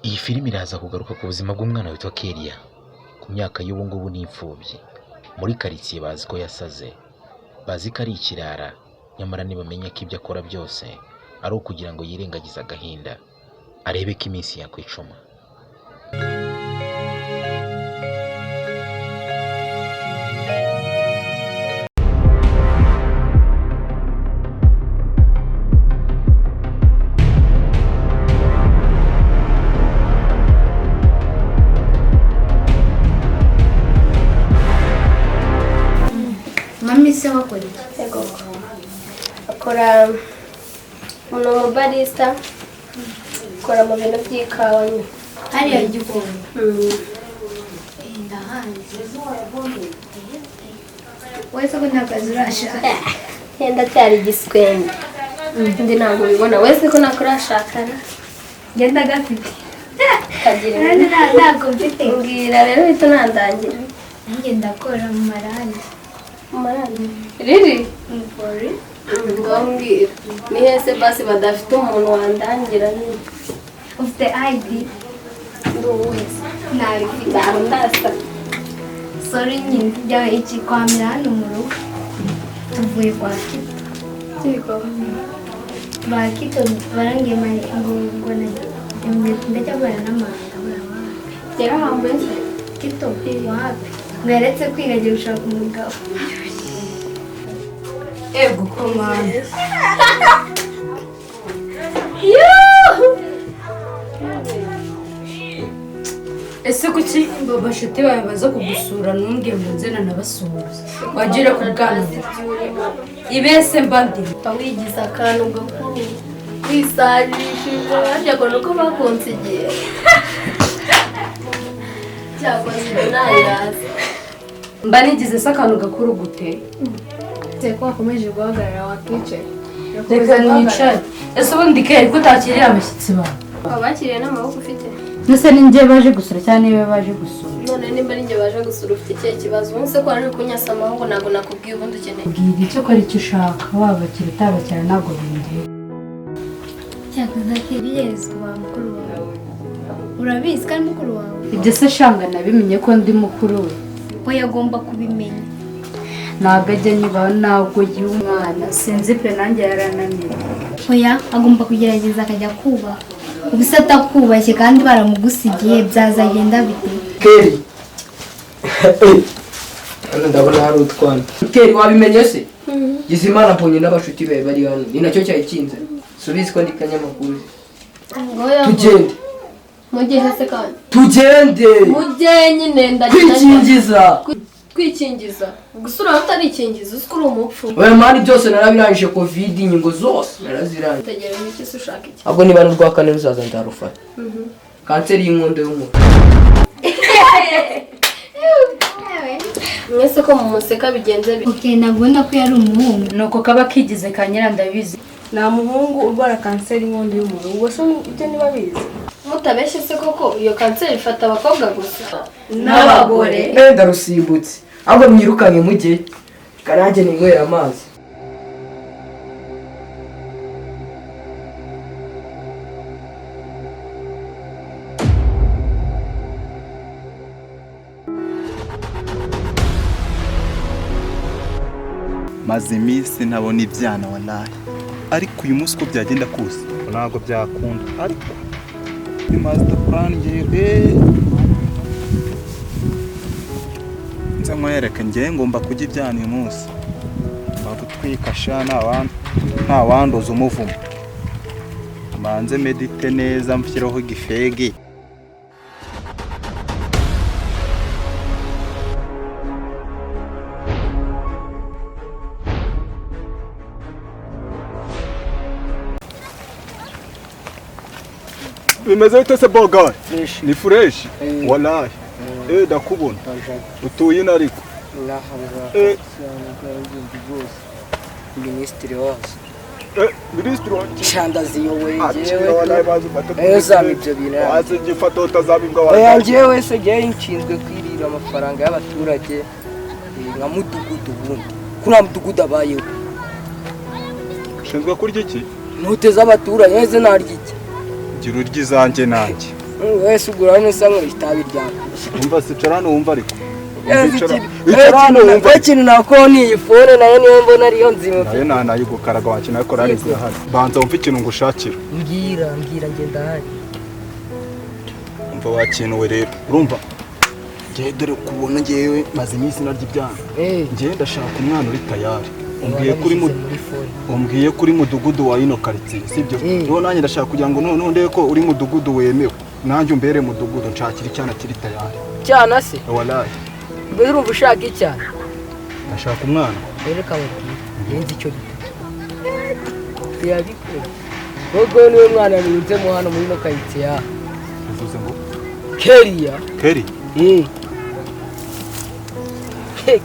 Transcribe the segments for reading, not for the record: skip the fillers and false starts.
Iyi filime iraza kugaruka ku buzima bw'umwana witwa Keria. Ku myaka y'ubu ngubu ni imfubyi. Muri karitsiye bazi ko yasaze, bazi ko ari ikirara, nyamara ntibamenya ko ibyo akora byose ari ukugira ngo yirengagize agahinda, arebe ko iminsi yakwicuma. Mami se wakora iki? Yego. Akora, ni umubarista, akora mu bintu by'ikawa nyine. Hariya Gikondo. Ndahanze. Wowe se ko nta kazi urashaka? Yenda cyari igiswenge. Ndi ntabwo ubibona wese ko nako urashakana. Ngenda gafite. Kagira Nanjye ntabwo mfite. Mbwira rero uhita unandangira. Nanjye ndakora mu marangi. Mu marangi. Riri? Mvori. Ngombwira. Ni hese basi badafite umuntu wandangira nyine. Ufite ID? Ndi uwuhe se? Ntabifite. Ntabwo ndasa. Sorry nyine. Jya ikikwamira hano mu rugo. Tuvuye kwa Kito. Siko. Ba Kito barangiye ngo ngo ndacyabana n'amanda wapi. Yarahambuye se? Kito wapi? Ngo yaretse kwiga agiye gushaka umugabo. Ego komanda. Ese kuki bashuti bawe baza kugusura ntumbwire ngo nze nanabasuhuze? Wagira ku bwana ibese mba ndi. Wigize akantu gakuru wisajishije harya ngo nuko bakunsigiye. Cyakoze ibyo ntayiraza. Mba nigize se akantu gakuru gute? Ko wakomeje guhagarara wakicaye. Reka nicare. Ese ubundi Keri ko utakiriye abashyitsi bawe? Wabakiriye n'amaboko ufite? Nese ni njye baje gusura cyangwa niba baje gusura? None nimba ari njye baje gusura ufite ikihe kibazo? Umunsi ko wari uri kunyasamaho ngo ntabwo nakubwiye ubundi ukeneye. Bwira icyo ukora icyo ushaka, wabakira utabakira ntabwo bindeba. Cyakoze Keri yezu wa mukuru wawe. Urabizi ko ari mukuru wawe? Ibyo se shanga nabimenye ko ndi mukuru we. We agomba kubimenya. Ntabwo ajya anyubaho, ntabwo y'umwana. Sinzi pe nanjye yarananiye. Oya agomba kugerageza akajya kubaha. Ubu se atakubashye kandi baramugusigiye byazagenda bite? Keri. Hano ndabona hari utwana. Keri wabimenye se? Gizimana mbonye n'abashuti bawe bari hano. Ni nacyo cyayikinze. Subizi ko ndi kanyamakuru. Tugende. Mujye hese kandi. Tugende. Mujye nyine ndagenda. Kwikingiza. Kwikingiza. Gusura utarikingiza uzi ko uri umupfu. Oya mani byose narabirangije covid inkingo zose narazirangije. Tegereza iki se ushaka iki? Ahubwo niba n'urwa kane ruzaza ndarufata. Kanseri y'inkondo y'umura. Mwese ko mumuseka bigenze bite? Okay, nabona ko yari umuhungu. Nuko kaba kigize kanyira ndabizi. Nta muhungu urwara kanseri y'inkondo y'umura. Ubwo se ibyo niba bizi? Mutabeshye se koko iyo kanseri ifata abakobwa gusa n'abagore? Ndarusimbutse. Ahubwo mwirukanye mujye. Karange ninywera amazi. Maze iminsi ntabona ibyana wallahi. Ariko uyu munsi uko byagenda kose ntabwo byakunda. Ariko ni master plan ngiye nze nkwereke ngiye ngomba kujya ibyana uyu munsi. Bagutwika sha nta wandoza umuvumo. Mbanze medite neza mshyireho igifege. Bimeze bite se boga? Ni fresh. Wallahi. Ndakubona. Utuye nariko. Minisitiri wose. Minisitiri wanje. Shandaziyowe ngewe. Uzaba ibyo bintu. Waze ngifata utazabimbwa wawe. Oya ngewe se ngewe nshinzwe kwirira amafaranga y'abaturage nka mudugudu ubundi. Kuri mudugudu abayeho. Ushinzwe kurya iki? Ntuteze abaturage ese narya iki? Gira urya izanjye nanjye. Wese ugura hano usa nk'itabi ryawe. Umva sicara hano wumva ariko. Icara hano wumva. Ikintu nako ni iyi phone nayo niyo mbona ariyo nzima. Nayo nanayigukaraga wakina ariko rari zirahari. Banza wumve ikintu ngushakira. Mbwira ngenda ahari. Umva wakinuwe rero. Urumva? Ngewe dore kubona ngewe maze iminsi narya ibyana. Ngewe ndashaka umwana uri tayari. Umbwiye kuri mudugudu wa ino quartier, sibyo? Rero nanjye ndashaka kugira ngo none ndebe ko uri mudugudu wemewe. Nanjye umbere mudugudu nshakira icyana kiri tayari. Cyana se? Wallahi. Mbere urumva ushaka icyana? Ndashaka umwana. Reka mubwire. Ngenzi icyo bita. Yabikora. Gogo niwe mwana nunzemo hano muri ino quartier ya. Bivuze ngo Keria. Keri?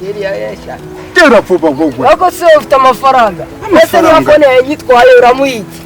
Keria yasha. Tera vuba wowe. Ako se ufite amafaranga. Ese niba phone yanyitwaye uramuhiki.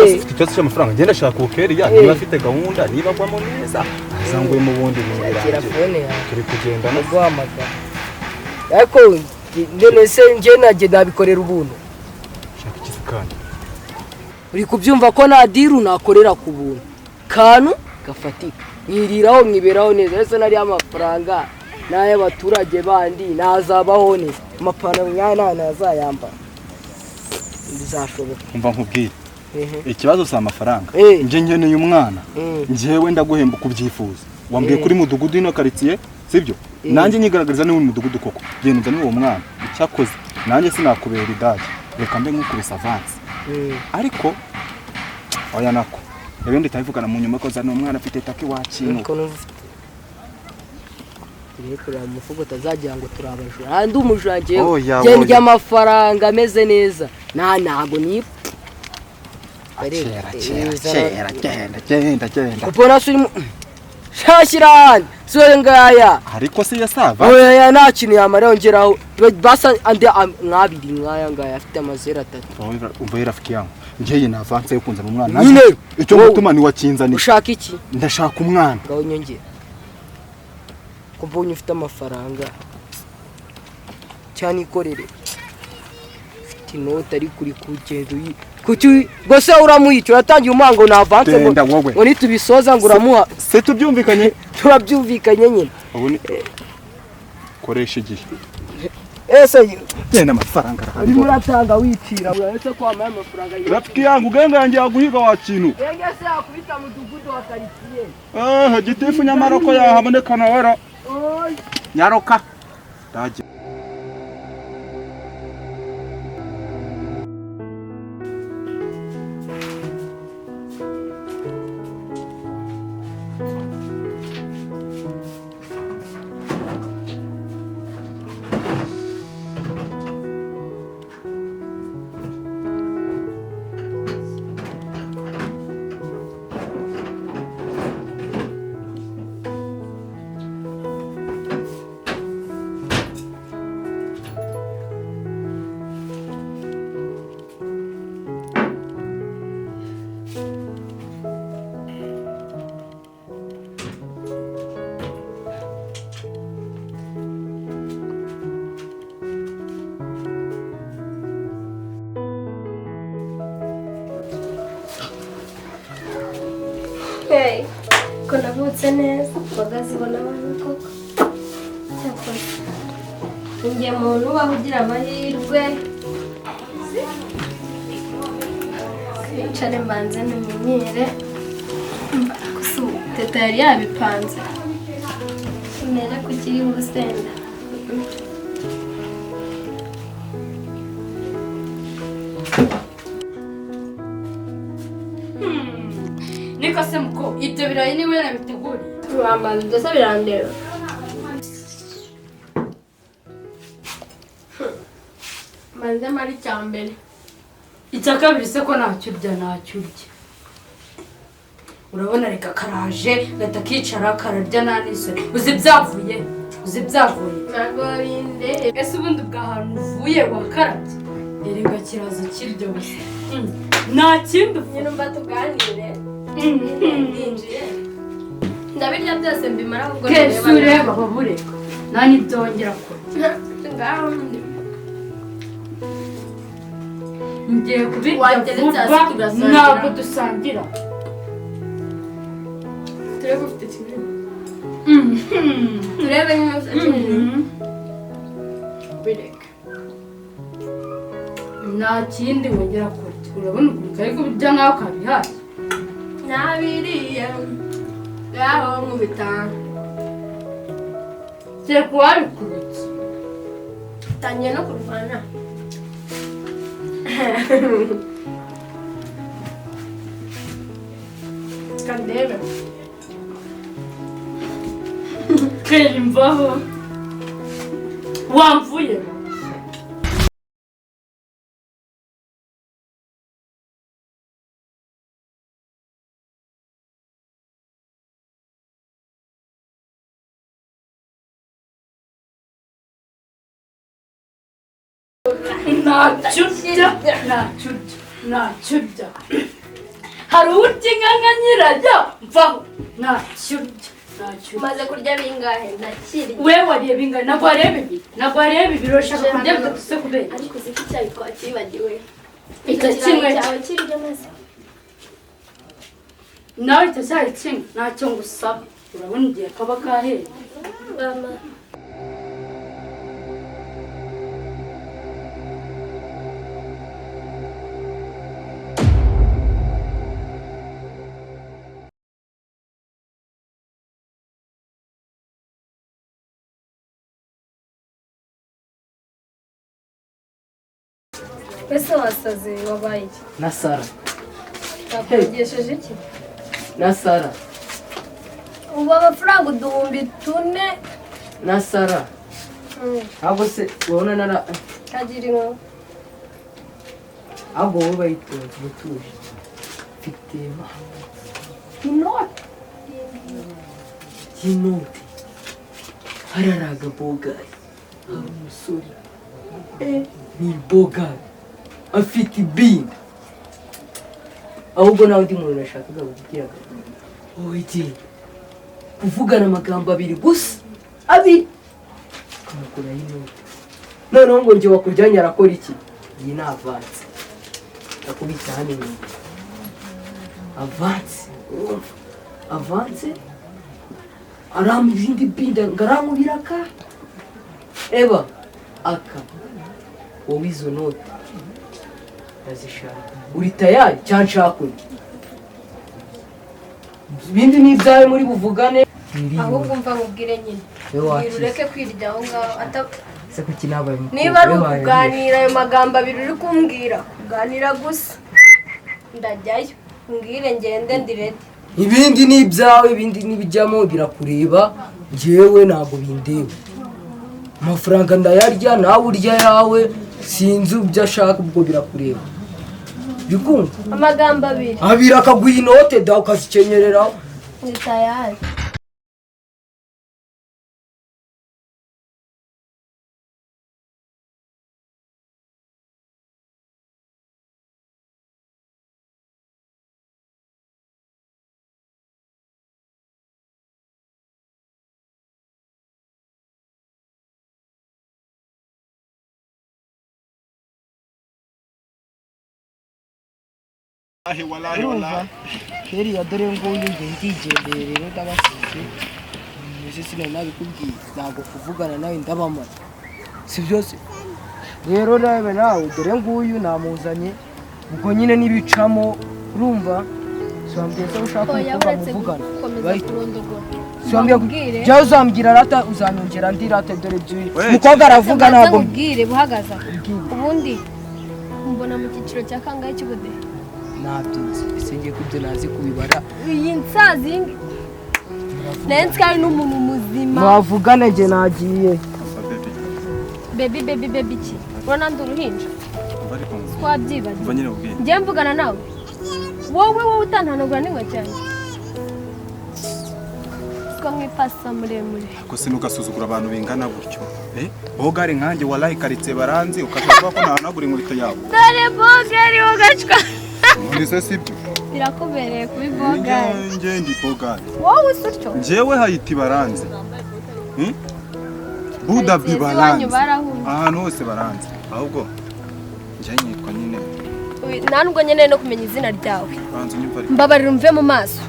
Ufite ikibazo cy'amafaranga ngenda shaka Keria niba afite gahunda niba agwamo neza azanguye mu bundi bintu birangiye. Turi kugenda no guhamagara. Ariko none se nje naje nabikorera ubuntu. Shaka ikisikani. Uri kubyumva ko nta diru nakorera ku buntu. Kanu gafatika. Niriraho mwiberaho neza ese nari amafaranga n'ay'abaturage bandi nazabaho neza. Amapantaro nk'aya ntazayambara. Bizashoboka. Umva nkubwire. Ikibazo si amafaranga. Nje nkeneye umwana. Njewe ndaguhemba kubyifuza. Wambwiye kuri mudugudu ino quartier, sibyo? Nanjye nyigaragariza ni mudugudu koko. Genda ni uwo mwana. Icyakoze nanjye sinakubera idage. Reka mbe nkukubisa avance. Ariko oya nako. Ibindi tavugana mu nyuma ko zana umwana afite taki wakintu. Reka mufugo tazagira ngo turabajura. Andi umujura njewe. Genda amafaranga ameze neza. Na ntago ni Kera genda. Kupona suri shashirani sore ngaya. Ariko se yasava? Oya nta kintu yamara yongeraho. Basa andi mwabiri nkaya ngaya afite amazero atatu. Umva rafiki yangu. Njye na avance yo kunzana umwana. Icyo mutuma ni wakinzaniye. Ushaka iki? Ndashaka umwana. Ngaho nyongera. Ko mbonye ufite amafaranga. Cyane ikorere. Ufite inoti ari kuri kugenda uyi. Kuki gose uramuyica uratangiye umuhango na avance ngo nitubisoza ngo uramuha. Se tubyumvikanye? Turabyumvikanye nyine. Ubu ni koresha igihe. Ese genda amafaranga arahari. Urimo uratanga wicira uretse ko wamaye amafaranga. Rafiki yangu genda yanjye yaguhiga wa kintu. Genge se yakubita mudugudu wa quartier. Gitifu nyamara ko yahaboneka na wera. Nyaroka. Ndaje. Hey, ko navutse neza imboga zibona abantu koko. Cyakora njye muntu ubaho ugira amahirwe. Nicare mbanze ntumenyere. Teta yari yabipanze. Mera kukiri urusenda. Niko se muko ibyo birayi niwe yarabiteguriye. Urambaza ndetse birandeba. Manze mari cyambere. Icya kabiri se ko ntacyo urya ntacyo urya. Urabona reka karaje gata kicara kararya nta n'isoni. Uzi byavuye? Uzi byavuye? Ntabwo binde. Ese ubundi bwa hantu uvuye wakarabye? Erega kiraza kirya gusa. Nta kindi nyine umva tuganire. Ndinjiye. Ndabirya byose mbimara ahubwo ndeba. Ureba babureka. Nta n'ibyongera kurya. Ngaho ngiye kubirya vuba ntabwo dusangira. Turebe ufite kinini, turebe niba ufite kinini. Bireke. Nta kindi wongera kurya. Urabona ukuntu kari kubirya nkaho kabihaye. Nabiriye ngaho nkubita. Kereka uwabikubitse. Tangiye no kurwana. Kandebe. Kera imvaho wamvuye. Ntacyo urya, ntacyo urya, ntacyo urya. Hari urya inka nka nyirajya. Mvaho, ntacyo urya, ntacyo urya. Umaze kurya bingahe? Ndakirya. We wariye bingahe? Ntabwo wareba bibiri, ntabwo wareba bibiri. Urashaka kurya bitatu se kubera? Ariko uzi ko icyayi twakibagiwe? Icyo kimwe. Cyawe kirya maze. Nawe icyo cyayi kimwe ntacyo ngusaba. Urabona igihe kaba kaheye. Mama. Ese wasaze, wabaye iki? Na Sara. Bakugesheje iki? Na Sara. Ubu amafaranga 4000. Na Sara. Ahubwo se urabona nara Kagira inkuru. Ahubwo wowe bayitonze ubutuje, mfite inoti y'inoti. Hararaga bogari, hari umusore, ni bogari, afite ibinda. Ahubwo nawe undi muntu nashakaga kubwira, wowe genda kuvugana amagambo abiri gusa, abiri, ukamukuraho inoti. Noneho ngo njye wakujyanye arakora iki? Iyi ni avance, ndakubita hano inyuma avance. Urumva avance, arampa izindi binda ngo arankubira aka eba aka. Wowe izo note ndazishaka, uri tayari cyangwa nshaka undi? Ibindi ni ibyawe, muri buvugane. Ahubwo umva nkubwire nyine. Wowe Bwira wakize. ureke kwirya aho ngaho Se kuki nabaye umukobwa? Niba ari Wowe wabaye ukuganira ayo magambo abiri uri kumbwira, kuganira gusa, ndajyayo. Mbwire ngende, ndi ready. Ibindi ni ibyawe, ibindi n'ibijyamo birakureba, njyewe ntabwo bindeba. Amafaranga ndayarya, nawe urya yawe, sinzi ibyo ashaka, ubwo birakureba, bikumva. Amagambo abiri. Abiri akaguha inote da, ukazikenyereraho. Ni tayari. Urumva keriya, dore nguyu njye ndigendeye rero, ndabasize. Mbese sinari nabikubwiye, ntabwo kuvugana nawe ndabamara, si byose rero. Nawe nawe dore nguyu namuzanye, ubwo nyine n'ibicamo. Urumva, siwambwiye ko ushaka Oya, umukobwa uretse muvugana? gukomeza Bahita. kurondogora. Siwambwiye Mbabwire. jya uzambwira rata, uzanyongera andi rata. Dore byuyi We, umukobwa aravuga Mbanza ntabwo nkubwire buhagaze aho. Ubundi mbona mu cyiciro cya kangahe cy'ubudehe? Ntabyo nzi, ese ngiye kubyo nazi kubibara? Iyi nsazi iyi nari nzi ko ari n'umuntu muzima. Mwavugana, njye nagiye. Baby. Baby, baby, baby iki? Urabona ndi uruhinja? Umva ariko Twabyibagiwe. umva nyine ubwire. Njye mvugana nawe, wowe, wowe utantanagura n'inkweto yanjye, siko mwipasa muremure. Ko sinugasuzugura abantu bingana gutyo, eh, bogari nkanjye, wallahi karitsiye baranzi, ukashaka ko nahanagura inkweto yawe? Dore bogari wogacwa. None se sibyo? Birakubereye kuba ibogari. Njye ndi bogari. Wowe usa utyo. Njyewe Hayiti baranzi. Buda bi Karitsiye z'iwanyu baranzi. barahumye. Ahantu hose baranzi. Ahubwo njye nitwa nyine Nta nubwo nkeneye no kumenya izina ryawe. Banza unyumva ariko. Mbabarira umve mu maso.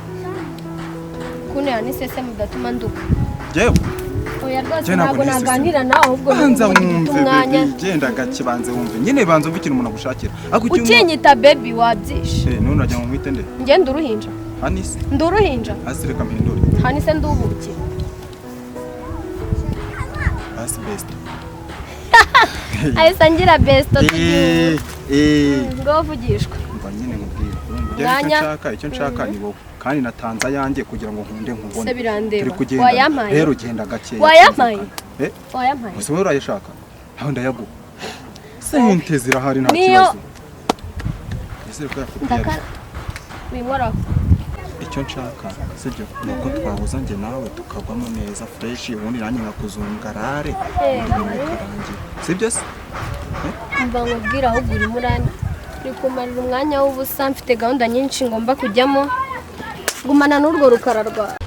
Kuntera n'isese mudatuma nduka. Jewe? Oya rwose. Njye ntabwo Ntabwo niseseme. naganira nawe, ahubwo Banza ni wumve umwanya. Baby, genda gake, banze wumve nyine, banza wumve ikintu umuntu agushakira. Ariko icyo Ukinyita baby wabyishe. Eh, none uragira ngo nkwite nde? Njye ndi uruhinja? Honey se? Ndi uruhinja? Hasi reka mpindure. Honey se ndubuki? Hasi best. Ahise angira besto. Eh eh. Ngo vugishwa. Umva nyine nkubwire, urumva icyo Mwanya. nshaka, icyo nshaka ni wowe, kandi natanze ayanjye kugira ngo nkunde nkubone. Se birandeba. Turi kugenda. Wayampaye? Rero genda gakeya. Wayampaye? Eh. Wayampaye? Gusa wowe urayashaka, nawe ndayaguha, sente zirahari, nta Niyo- kibazo. Ese ko yakubwiye? Ndaka winkoraho. Icyo nshaka sibyo, ni uko twahuza njye nawe tukagwamo neza fresh, ubundi nanjye nkakuzungarare, ubundi ibintu bikarangira, sibyo se? Mva nkubwira, ahubwo urimo uranya, uri kumarira umwanya w'ubusa. Mfite gahunda nyinshi ngomba kujyamo. Gumana n'urwo rukara rwawe.